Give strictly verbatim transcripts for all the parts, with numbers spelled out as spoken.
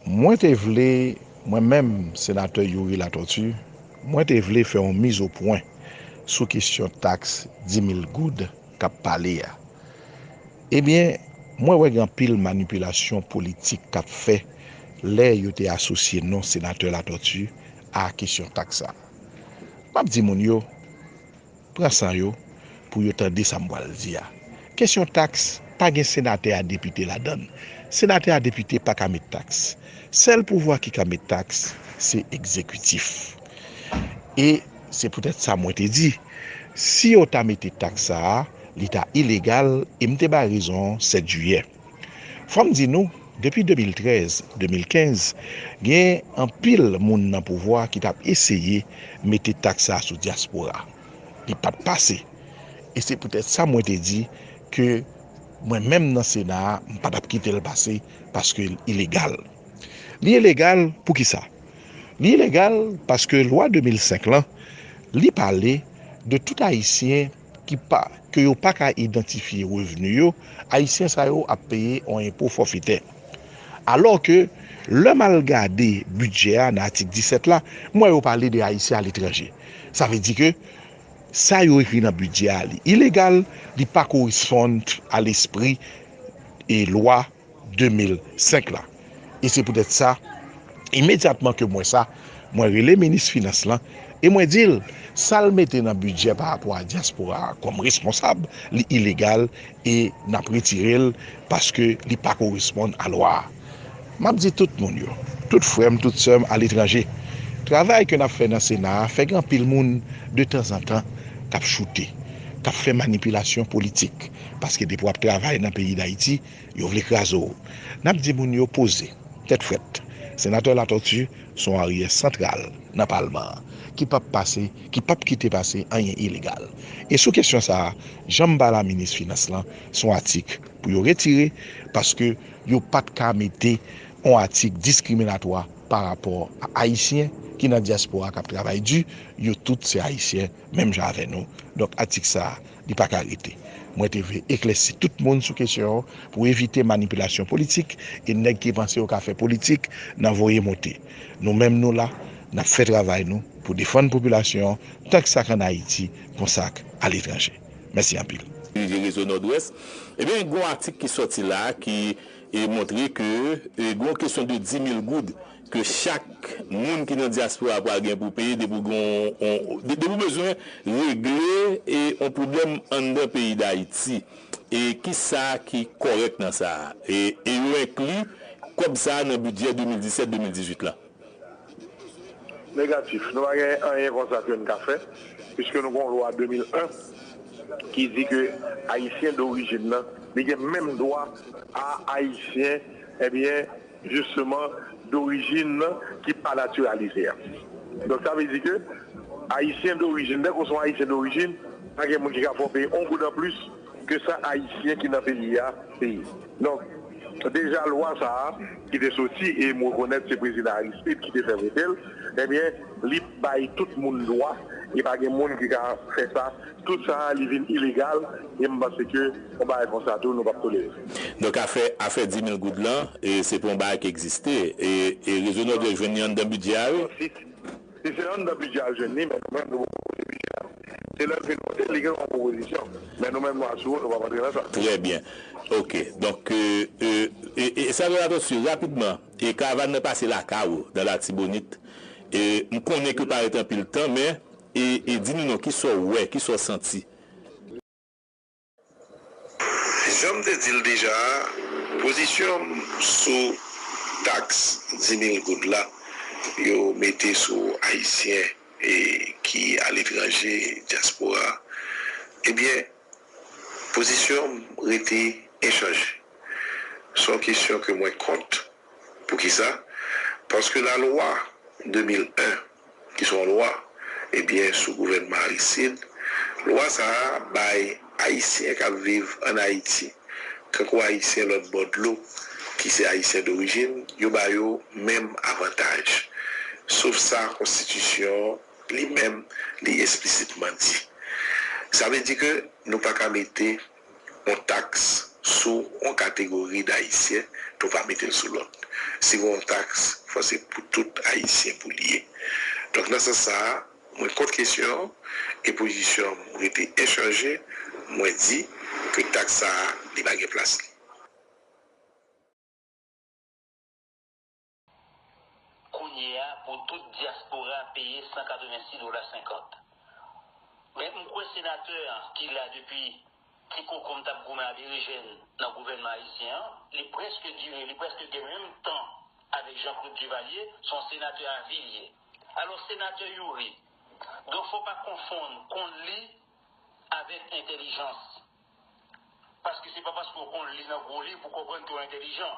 Mwen te vle, mwen menm, Senatè Youri Latortue, mwen te vle fè yon miz o pwen sou kesyon taks di mil goud k ap pale a. Ebyen, mwen wè gen anpil manipilasyon politik k ap fè lè yo te asosye non Senatè Latortue a kesyon taks sa a. M ap di moun yo, pran san yo pou yo tande sa m pral di a. Kesyon taks, pa gen senatè a depite ladan l. Senatè a depite pa ka met taks. Sèl pouvwa ki ka met taks, se egzekitif. E se poutèt sa mwen te di, si yo ta mete taks sa a, li ta ilegal, e m te bay rezon an sèt jiyè. Fò m di nou, depi de mil trèz, de mil kenz, gen anpil moun nan pouvwa ki t ap eseye mete taks sa a sou dyaspora. Li pa t pase. E se poutèt sa mwen te di ke mwen menm nan Sena a, m pa t ap kite l pase paske l ilegal. Li ilegal poukisa? Li ilegal paske lwa de mil senk lan, li pale de tout Ayisyen ki pa, ke yo pa ka idantifye revni yo, Ayisyen sa yo ap peye yon enpo fòfetè. Alò ke, lè m al gade bidjè a nan atik disèt la, m wè yo pale de Ayisyen aletranje. Sa vle di ke sa yo ekri nan bidjè a, li ilegal, li pa koresponn a lespri e lwa de mil senk la. E se poutèt sa, imedyatman ke m wè sa, mwen rele minis finans lan e mwen di l, sa l mete nan bidjè pa rapò a dyaspora a kòm responsab, li ilegal e n ap retire l paske li pa koresponn a lwa a. M ap di tout moun yo, tout frè m, tout sè m aletranje, travay ke n ap fè nan Sena a, fè gen anpil moun de tanzantan k ap choute, k ap fè manipilasyon politik. Paske depi w ap travay nan peyi Dayiti, yo vle kraze w. N ap di moun yo poze, tèt frèt. Senatè Latortue se yon aryè santral nan palman an, ki p ap pase, ki p ap kite pase anyen ilegal. E sou kesyon sa a, jan m pale a minis finans lan, se yon atik pou yo retire, paske yo pa t ka mete yon atik diskriminatwa pa rapò a Ayisyen ki nan dyaspora k ap travay di, yo tout se Ayisyen, menm jan avè nou. Donk, atik sa a, li pa ka rete. Mwen te vle eklèsi tout moun sou kesyon an pou evite manipilasyon politik e nèg ki panse yo ka fè politik nan voye monte. Nou menm nou la, n ap fè travay nou pou defann popilasyon an, tank sa k ann Ayiti, konsa k aletranje. Mèsi anpil. Dirije Rezo Nòdwès, ebyen, gen yon atik ki sòti la ki e montre ke e, gen yon kesyon de di mil goud ke chak moun ki nan dyaspora pral gen pou peye depi w gen yon, yon, de- depi w bezwen regle e, yon pwoblèm anndan peyi Dayiti. E kisa ki kòrèk nan sa a? E, e yo enkli kòb sa a nan bidjè de mil disèt de mil dizuit la? Negatif. Nou pa gen anyen konsa ke n ka fè, piske nou gen yon lwa de mil en ki di ke Ayisyen dorijin nan, li gen menm dwa a Ayisyen, ebyen, jisteman, dorijin nan ki pa natiralize a. Donk, sa vle di ke Ayisyen dorijin, dèk ou se yon Ayisyen dorijin, pa gen moun ki ka fè w peye yon goud anplis ke sa Ayisyen ki nan peyi a peye. Donk, deja lwa sa a ki te soti, e m rekonèt se prezidan Aristide ki te fè vote l, ebyen, li bay tout moun dwa, e pa gen moun ki ka fè sa. Tout sa a, li vin ilegal, e m panse ke yon bagay konsa tou, nou p ap tolere. Donk, afè, afè di mil goud lan, e, se pa yon bagay ki egziste, e, e Rezo Nòdwès jwenn li anndan bidjè a, wi. Si, si se anndan bidjè a l jwenn li, men nou menm, nou poko vote bidjè a. Se lè l fin vote, li gen yon pwopozisyon. Men nou menm, nou asire w, nou p ap antre nan sa. Trè byen. Ok. Donk, e, e, e, e sa vle di, atò, rapidman, e karavàn nan pase lakay ou, nan Latibonit. E m konnen ke w pa ret anpil tan, men, e, e di nou non, kisa w wè, kisa w santi? Jan m te di l deja a, pozisyon m sou taks di mil goud la yo mete sou Ayisyen e ki aletranje, dyaspora, ebyen, pozisyon m rete enchanje. Se yon kesyon ke mwen kont. Poukisa? Paske lalwa de mil en, ki se yon lwa, ebyen, sou gouvènman Aristide, lwa sa a bay Ayisyen k ap viv ann Ayiti, tankou Ayisyen lòt bò dlo, ki se Ayisyen dorijin, yo ba yo menm avantaj. Sof sa konstitisyon an, li menm, li eksplisitman di. Sa vle di ke nou pa ka mete yon taks sou yon kategori d Ayisyen, nou pa mete l sou lòt. Si gen yon taks, fò se pou tout Ayisyen pou l ye. Donk, nan sans sa a, mwen kont kesyon an, e pozisyon an rete enchanje, mwen di ke taks sa a, li pa gen plas li. Kounye a, pou tout dyaspora peye san katrevensis dola senkant. Men m kwè senatè an ki la depi ti koko m t ap goumen a Berejèn nan gouvènman ayisyen an, li prèske dire, li prèske gen menm tan avèk Jean Claude Duvalier, se yon senatè a vi li ye. Alò, senatè Youri, donk fò w pa konfonn konn li avèk entèlijans. Paske se pa paske w konn li nan gwo liv pou w konprann ke w entèlijan.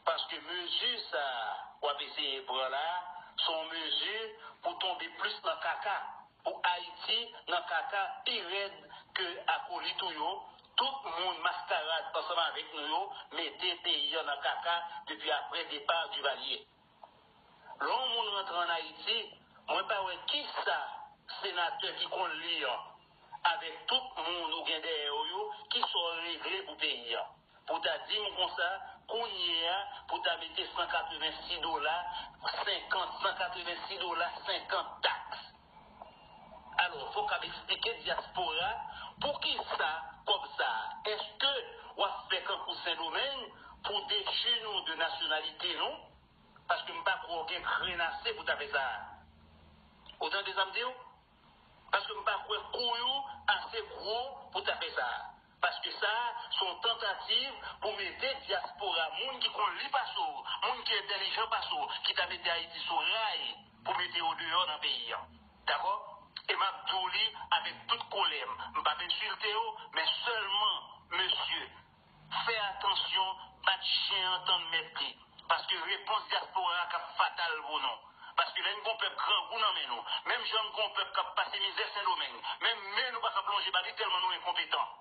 Paske mezi sa a w ap eseye pran la a, se yon mezi pou tonbe plis nan kaka, pou Ayiti nan kaka pi rèd ke akolit ou yo, tout moun maskarad ansanm avèk nou yo mete peyi a nan kaka depi aprè depa Duvalier. Lè yon moun rantre ann Ayiti, mwen pa wè kisa senatè ki konn li an, avèk tout moun ou gen dèyè w yo, kisa w regle pou peyi a? Pou w ta di m konsa, kounye a, pou w ta mete san katrevensis dola senkant, san katrevensis dola senkant taks. Alò, fò w kab eksplike dyaspora poukisa kòb sa a? Èske w ap fè kankou Sendomeng pou w detwi nou de nasyonalite nou? Paske m pa kwè w gen krenn ase pou w ta fè sa a. Ou tande sa m di w? Paske m pa kwè kouy ou ase gwo pou w ta fè sa a. Paske sa a se yon tantativ pou mete dyaspora, moun ki konn li pase w, moun ki entèlijan pase w, ki ta mete Ayiti sou ray pou mete yo deyò nan peyi a. Dakò? E m ap di w li avèk tout kolè m. M p ap ensilte w, men sèlman, mesye, fè atansyon, bat chen an tann mèt li. Paske repons dyaspora a k ap fatal pou nou. Paske lè n gon pèp grangou nan men nou, menm jan n gon pèp k ap pase mizè Sendomeng, menm men nou pa kab lonje ba li tèlman nou enkonpetan.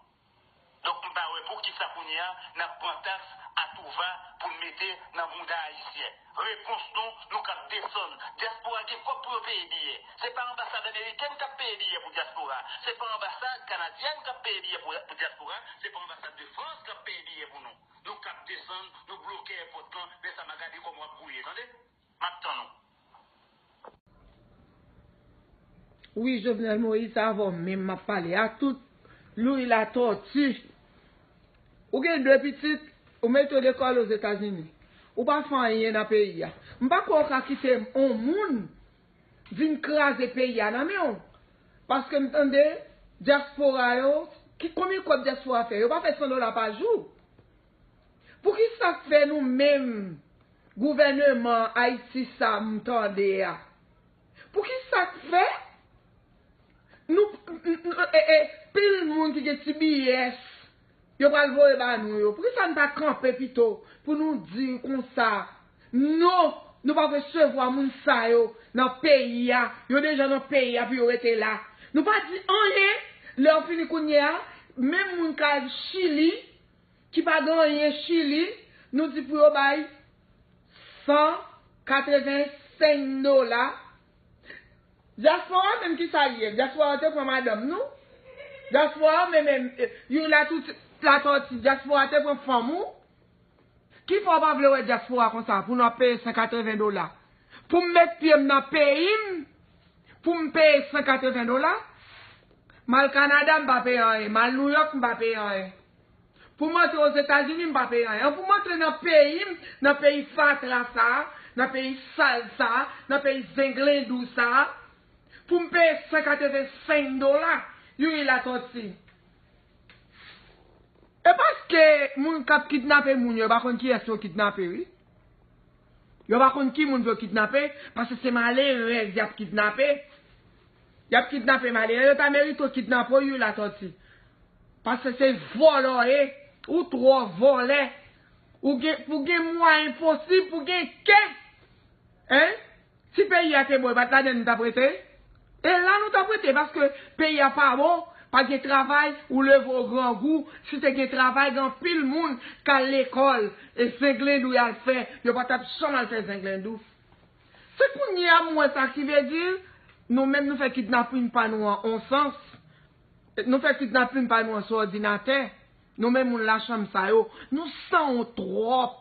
Donk m pa wè poukisa kounye a n ap pran taks atouva pou n mete nan bounda ayisyen. Repons nou, nou k ap desann. Dyaspora gen kòb pou yo peye biyè. Se pa anbasad amerikèn k ap peye biyè pou dyaspora. Se pa anbasad kanadyèn k ap peye biyè pou, pou dyaspora. Se pa anbasad de Frans k ap peye biyè pou nou. Nou k ap desann, nou bloke èpòt lan, lè sa m a gade kòman w ap gouye, tande? M ap tann ou. Wi, Jovenel Moïse, avè w menm m ap pale a tout. Louis Latortue. Ou gen de pitit, ou mete yo lekòl Ozetazini. Ou pa fè anyen nan peyi a. M pa kwè w ka kite yon moun vin kraze peyi a nan men w. Paske m tande dyaspora yo, ki, konbyen kòb dyaspora fè? Yo pa fè san dola pa jou. Poukisa k fè nou menm gouvèneman Ayiti sa m tande a? Poukisa k fè nou, e, e, pil moun ki gen ti biyès, yo pral voye ba nou yo? Poukisa n pa kanpe pito pou nou di konsa, non, nou p ap resevwa moun sa yo nan peyi a, yo deja nan peyi a pou yo rete la. Nou pa di anyen, lè yo fini kounye a, menm moun k al Chili, ki pa gen anyen Chili, nou di pou yo bay san katrevensenk dola. Dyaspora menm kisa l ye? Dyaspora te pran madanm nou? Dyaspora menm, menm, eh, Youri Latortue, Latortue, dyaspora te pran fanm ou? Ki fè w pa vle wè dyaspora konsa pou nou ap peye san katreven dola? Pou m met pye m nan peyi m, pou m peye san katreven dola? M al Kanada, m pa peye anyen. M al Nouyòk, m pa peye anyen. Pou m antre Ozetazini, m pa peye anyen. Pou m antre nan peyi m, nan peyi fatra sa a, nan peyi sal sa a, nan peyi zenglendou sa a, pou m peye san katrevensenk dola, Youri Latortue. E paske moun k ap kidnape moun yo, yo pa konn kiyès yo kidnape, wi. Yo pa konn ki moun yo kidnape, paske se malerèz y ap kidnape. Y ap kidnape malerèz, yo ta merite w kidnape w, Youri Latortue. Paske se vòlò w ye, ou twò vòlè. Ou gen, pou gen mwayen posib, pou gen kè. Hein? Si peyi a te bon, e pa t ladan nou t ap rete? E la nou t ap rete, paske peyi a pa bon, pa gen travay, ou leve w grangou, si te gen travay, gen anpil moun k al lekòl, e zenglendou y al fè, yo pa t ap janm al fè zenglendou. Se kounye a m wè sa ki vle di, nou menm nou fè kidnapin pa nou an on sans, nou fè kidnapin pa nou an sou òdinatè, Nou menm moun lachanm sa yo, nou sanwont twòp.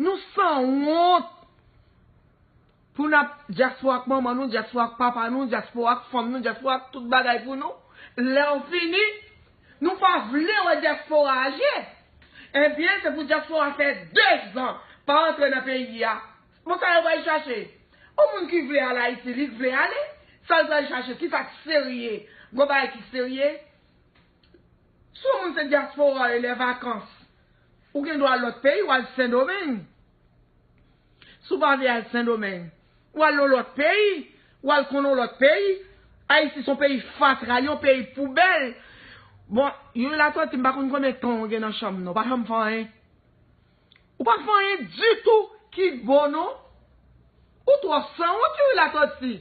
Nou sanwont. Pou n ap dyaspora ak manman nou, dyaspora ak papa nou, dyaspora ak fanm nou, dyaspora ak tout bagay pou nou. Lè w fini, nou pa vle wè dyaspora a je. Ebyen, se pou dyaspora fè dezan pa antre nan peyi a. Bon, sa yo pral chache? Yon moun ki vle al Ayiti, li vle ale. Sa l pral chache? Kisa k serye? Gon bagay ki serye? Si yon moun se dyaspora e lè vakans, ou gen dwa al lòt peyi, w al Sendomeng. Si w pa vle al Sendomeng, w al nan lòt peyi, w al konn yon lòt peyi. Ayiti se yon peyi fatra, yon peyi poubèl. Bon, Youri Latortue, m pa konn konbyen tan w gen nan chanm nan, w pa janm fè anyen. Ou pa fè anyen ditou ki bon non. Ou twò sanwont, Youri Latortue.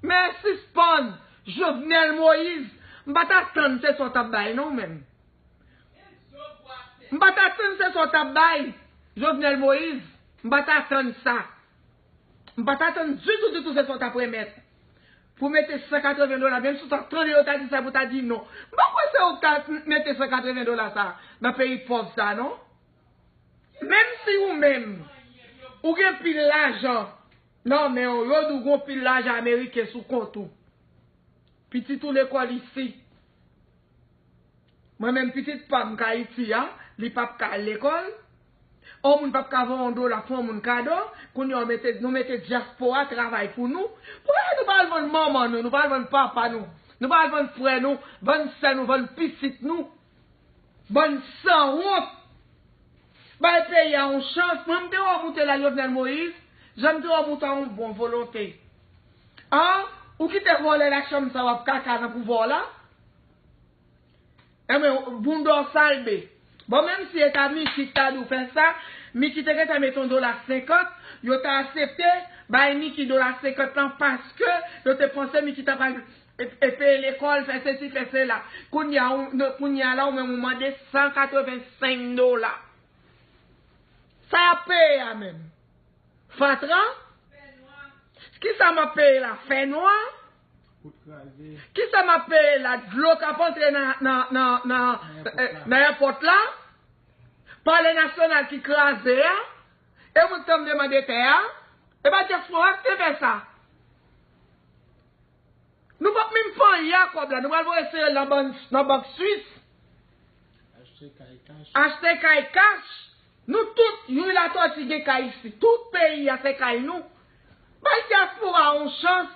Men sispann, Jovenel Moïse, m pa t atann se sa w t ap bay non menm. M pa t atann se sa w t ap bay, Jovenel Moïse. M pa t atann sa. M pa t atann ditou, ditou se sa w t ap remèt. Pou mete san katreven dola, menm si w ta tande yo ta di sa, pou w ta di non. M pa kwè se ou k ta mete san katreven dola sa nan peyi pòv sa non. Menm si ou menm, ou gen pil lajan nan men w, yo di w gon pil lajan ameriken sou kont ou. Pitit ou lekòl isi. Mwen menm pitit pa m k Ayiti a, li p ap ka al lekòl. On moun p ap ka voye yon dola pou yon moun kado. Kounye a w mete, nou mete dyaspora travay pou nou. Poukisa nou pa al vann manman nou, nou pa al vann papa nou, nou pa al vann frè nou, vann sè nou, vann pitit nou? Bann sanwont! Bay peyi a yon chans. Mwen, m te wè w moute la, Jovenel Moïse, jan m te wè w moute a yon bon volonte. An, ou kite vòlè lachanm sa w ap kaka nan pouvwa w la? Enben, bounda w salbe. Bon, menm si e ta Miki ki ta di w fè sa, Miki te gentan mete yon dola senkant, yo ta aksepte bay Miki dola senkant lan paske yo te panse Miki ta pral e, e peye lekòl, fè sesi, fè sela. Kounye a, ou, nou, kounye a la, ou menm ou mande san katrevensenk dola. Sa y ap peye a menm? Fatra? Kisa m ap peye la? Fènwa? Kisa m ap peye la? Dlo k ap antre nan, nan, nan, nan, nan èpòt la? Palè nasyonal ki kraze a? E moun k t ap demande tè a? E pa dyaspora k te fè sa? Nou p ap menm peye a kòb la, nou pral voye sere l nan bank, nan bank Swis. Achte kay kach. Achte kay kach. Nou tout, Youri Latortue gen kay isi. Tout peyi a se kay nou. Bay dyaspora yon chans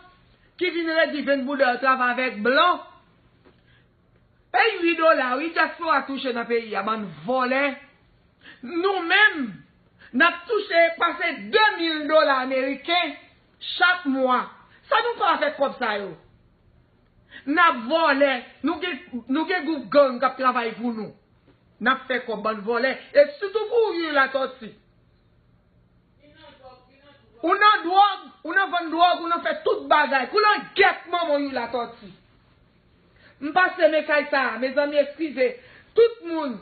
ki vin redi venn boudè yo travay avèk blan. E uit dola, wi, dyaspora touche nan peyi a, bann vòlè. Nou menm, n ap touche pase de mil dola ameriken chak mwa. Sa nou fè avèk kòb sa yo? N ap vòlè. Nou gen, nou gen gwoup gang k ap travay pou nou. N ap fè kòb, bann vòlè. E sitou pou ou, Youri Latortue. Ou nan dwòg, ou nan vann dwòg, ou nan fè tout bagay. Kou langèt manman w, Youri Latortue. M pase mesaj sa a, mezanmi, eskize. Tout moun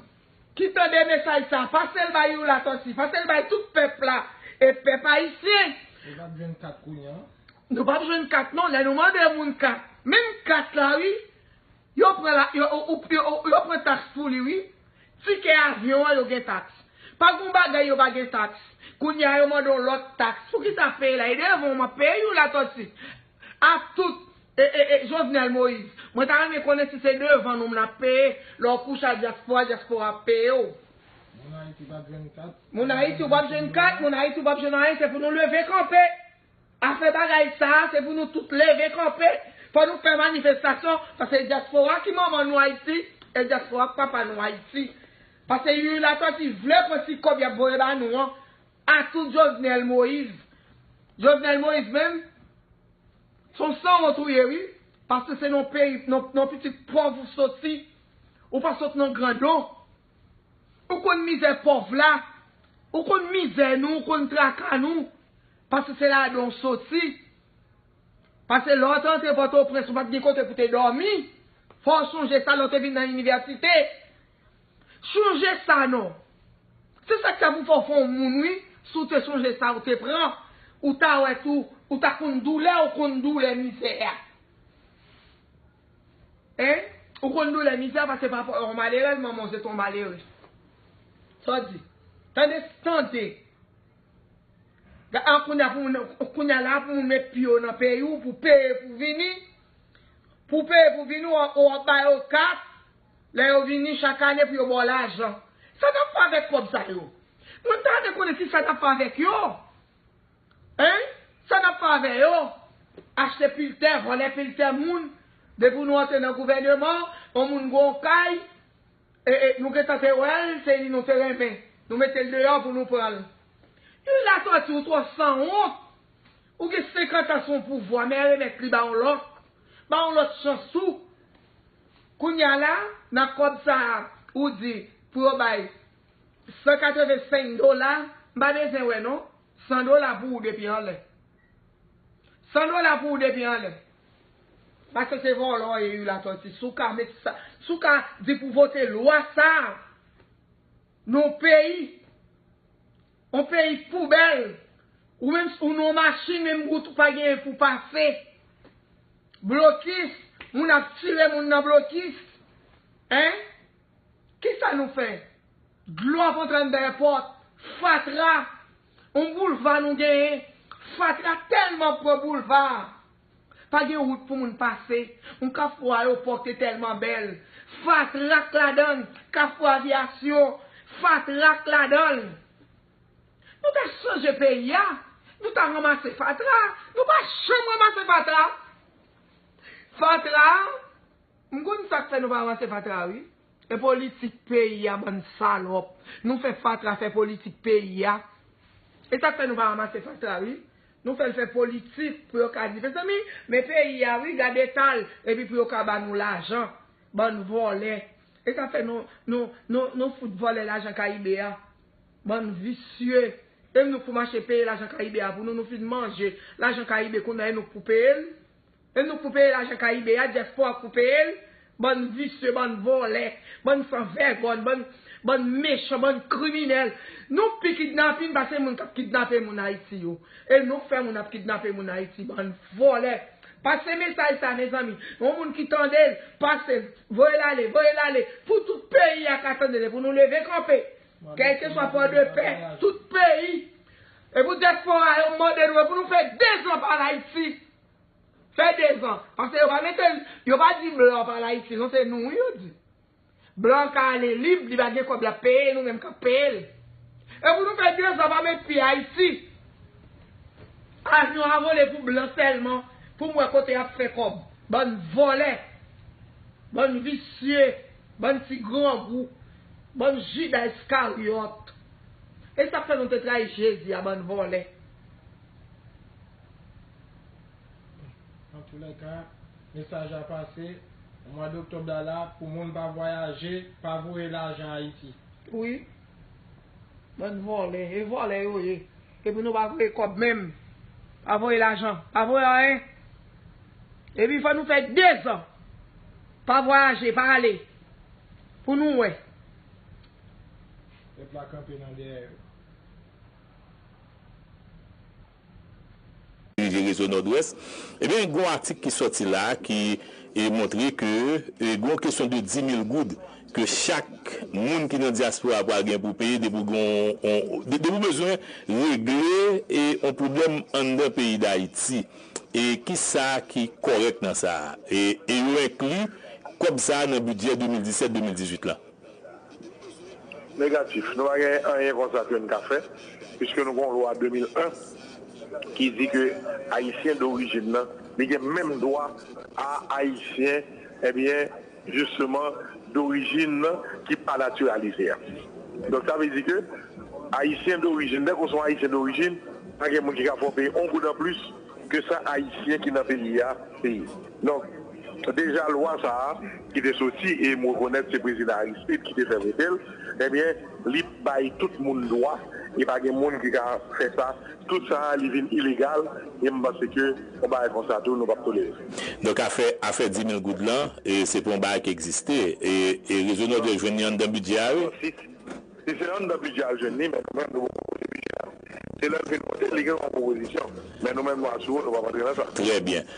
ki tande mesaj sa a, pase l bay Youri Latortue, pase l bay tout pèp la, e pèp ayisyen. Nou p ap jwenn kat kounye a. Nou p ap jwenn kat non, lè nou mande moun kat. Menm kat la, wi. Yo pran la, yo, ou, ou, yo, yo pran taks pou li, wi. Tikè avyon an, yo gen taks. Pa gon bagay yo pa gen taks. Kounye a, yo mande yon lòt taks. Poukisa peye la? E devan w m ap peye, Youri Latortue. Ak tout, e, e, e, Jovenel Moïse. Mwen ta renmen konnen si se devan nou m ap peye. Lè w kouche ak dyaspora, dyaspora ap peye w. Moun Ayiti p ap jwenn kat. Moun Ayiti, w p ap jwenn kat. Moun Ayiti, w p ap jwenn anyen. Se pou nou leve kanpe. Afè bagay sa a, se pou nou tout leve kanpe. Fò nou fè manifestasyon, paske dyaspora ki manman nou Ayiti, e dyaspora k papa nou Ayiti. Paske Youri Latortue vle pran ti kòb y ap voye ba nou an, a tout Jovenel Moïse. Jovenel Moïse menm, se yon sanwont ou ye, wi. Paske se nan peyi, nan, nan pitit pòv ou soti. Ou pa sot nan grandon. Ou konn mizè pòv la. Ou konn mizè nou, ou konn traka nou. Paske se ladan w soti. Paske lè w te antre Pòtoprens, ou pa t gen kote pou te dòmi. Fò w sonje sa lè w te vin nan inivèsite. Sonje sa non. Se sa k ta pou fè w fè yon moun, wi. Si w te sonje sa, ou te pran. Ou ta wè tou, ou ta konn doulè, ou konn doulè mizè a. Hein? Ou konn doulè mizè paske papa w yon malerèz, manman w se t yon malerèz. Sa w di? Tande, tande. Ga-, an kounye a pou moun, kounye a la pou moun met pye yo nan peyi w pou peye pou vini. Pou peye pou vini, w, w ap ba yo kat. Lè yo vini chak ane pou yo ba w lajan. Sa n ap fè avèk kòb sa yo? Mwen ta renmen konnen ki sa n ap fè avèk yo. Hein? Sa n ap fè avè yo? Achte piltè, vòlè piltè moun. Depi nou antre nan gouvèneman, yon moun gon kay, e, e, nou gentan te wè l, se li nou te renmen. Nou mete l deyò pou nou pran l. Youri Latortue, ou twò sanwont. Ou gen senkant an sou yon pouvwa, men remèt li ba yon lòt. Ba yon lòt chans tou. Kounye a la, nan kòb sa a, ou di, pou yo bay san katrevensenk dola, m pa bezwen wè non. San dola pou ou depi anlè. San dola pou ou depi anlè. Paske se vòlò w ye, Youri Latortue. Si w ka met sa, si w ka di pou vote lwa sa a, nan yon peyi, yon peyi poubèl, ou menm, ou nan yon machin, menm wout ou pa genyen pou pase. Blokis, moun ap tire moun nan blokis. Hein? Kisa nou fè? Dlo ap antre anndan èpòt, fatra, yon boulva nou genyen, fatra tèlman pran boulva, pa gen wout pou moun pase, yon kafou ayewopò ki te tèlman bèl, fatra k ladan l, kafou avyasyon, fatra k ladan l. Nou ta chanje peyi a, nou ta ranmase fatra, nou pa janm ranmase fatra. Fatra, m konn sa k fè nou pa ranmase fatra wi. E politik peyi a, bann salòp. Nou fè fatra fè politik peyi a. E sa k fè nou pa ranmase fatra wi. Nou fè l fè politik pou yo ka di, mezanmi, men peyi a wi, gade eta l, epi pou yo ka ba nou lajan. Bann vòlè. E sa fè nou, nou, nou, nou fout vòlè lajan Kayibe a. Bann visye. E nou k pou mache peye lajan Kayibe a pou nou, nou fin manje lajan Kayibe kounye a, e nou k pou peye l. E nou k pou peye lajan Kayibe a, dyaspora k pou peye l. Bann visye, bann vòlè, bann sanvègòn, bann, bann mechan, bann kriminèl. Nou pi kidnapin pase moun k ap kidnape moun Ayiti yo. E nou k fè moun ap kidnape moun Ayiti, bann vòlè. Pase mesaj sa, mezanmi. Yon moun ki tande l, pase l, voye l ale, voye l ale. Pou tout peyi a ka tande l, e pou nou leve kanpe. Kèlkeswa Pòdepè, tout peyi. E pou dyaspora yo mande nou, e pou nou fè dezan pa al Ayiti. Fè dezan. Paske yo pa mete l, yo pa di blan pa al Ayiti, non, se nou wi yo di. Blan ka ale lib, li pa gen kòb l ap peye, nou menm k ap peye l. E pou nou fè dezan pa met pye Ayiti. Avyon a vole pou blan sèlman, pou m wè kote y ap fè kòb. Bann vòlè, bann visye, bann ti grangou, bann Jida Iskaryòt. E sa k fè nou te trayi Jezi a, bann vòlè. Antoulèka, mesaj la pase. Mwa doktòb la la, pou moun pa vwayaje, pa voye lajan Ayiti. Wi. Bann vòlè, e vòlè yo ye. Epi nou pa voye kòb menm. Pa voye lajan, pa voye anyen. Epi fò nou fè dezan. Pa vwayaje, pa ale. Pou nou wè. Pèp la kanpe nan dèyè yo. Dirije rezo Nòdwès, ebyen, gen yon atik ki sòti la ki, e, montre ke, e, gen yon kesyon de di mil goud ke chak moun ki nan dyaspora pral gen pou peye depi w gen yon, yon, de-, depi w bezwen regle, e, yon pwoblèm anndan peyi Dayiti. E kisa ki kòrèk nan sa a? E, e yo enkli kòb sa a nan bidjè de mil disèt de mil dizuit la? Negatif. Nou pa gen anyen konsa ke n ka fè, piske nou gen yon lwa de mil en ki di ke Ayisyen dorijin nan, li gen menm dwa a Ayisyen, ebyen, jisteman, dorijin nan ki pa natiralize a. Donk, sa vle di ke Ayisyen dorijin, dèk ou se yon Ayisyen dorijin, pa gen moun ki ka fè w peye yon goud anplis ke sa Ayisyen ki nan peyi a peye. Donk, deja lwa sa a ki te soti, e m rekonèt se prezidan Aristide ki te fè vote l, ebyen, li bay tout moun dwa, e pa gen moun ki ka fè sa. Tout sa a, li vin ilegal, e m panse ke yon bagay konsa tou, nou p ap tolere. Donk, afè, afè di mil goud lan, e se pa yon bagay ki egziste, e, e rezo Nòdwès jwenn li anndan bidjè a, wi. Si, si se anndan bidjè a l jwenn li, men nou menm nou poko vote bidjè a. Se lè l fin vote, li gen yon pwopozisyon. Men nou menm nou asire w, nou p ap antre nan sa. Trè byen.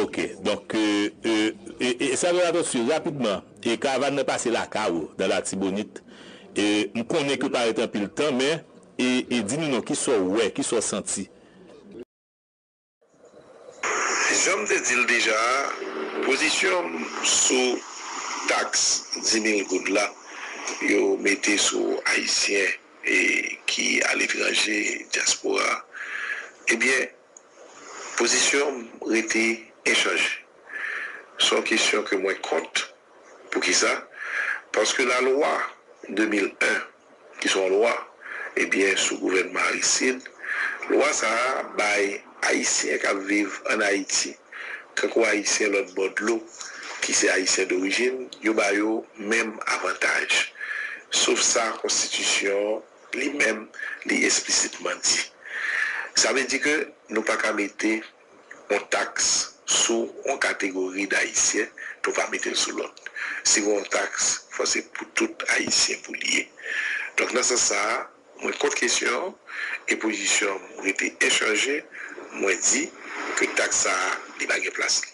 Ok. Donk, e, e, e, e Salvatore Latortue, rapidman, E karavàn nan pase lakay ou, nan Latibonit. E m konnen ke w pa ret anpil tan, men e, e di nou non, kisa w wè, kisa w santi? Jan m te di l deja a, pozisyon m sou taks dis mil goud la yo mete sou Ayisyen e ki aletranje, dyaspora, ebyen, pozisyon m rete enchanje. Se yon kesyon ke mwen kont. Poukisa? Paske lalwa de mil en, ki se yon lwa, ebyen, sou gouvènman Aristide, lwa sa a bay Ayisyen k ap viv ann Ayiti, tankou Ayisyen lòt bò dlo, ki se Ayisyen dorijin, yo ba yo menm avantaj. Sof sa konstitisyon li menm, li eksplisitman di. Sa vle di ke nou pa ka mete yon taks sou yon kategori d Ayisyen, nou pa mete l sou lòt. Si gen yon taks, fò se pou tout Ayisyen pou l ye. Donk, nan sans sa a, mwen kont kesyon an, e pozisyon m rete enchanje, mwen di ke taks sa a, li pa gen plas li.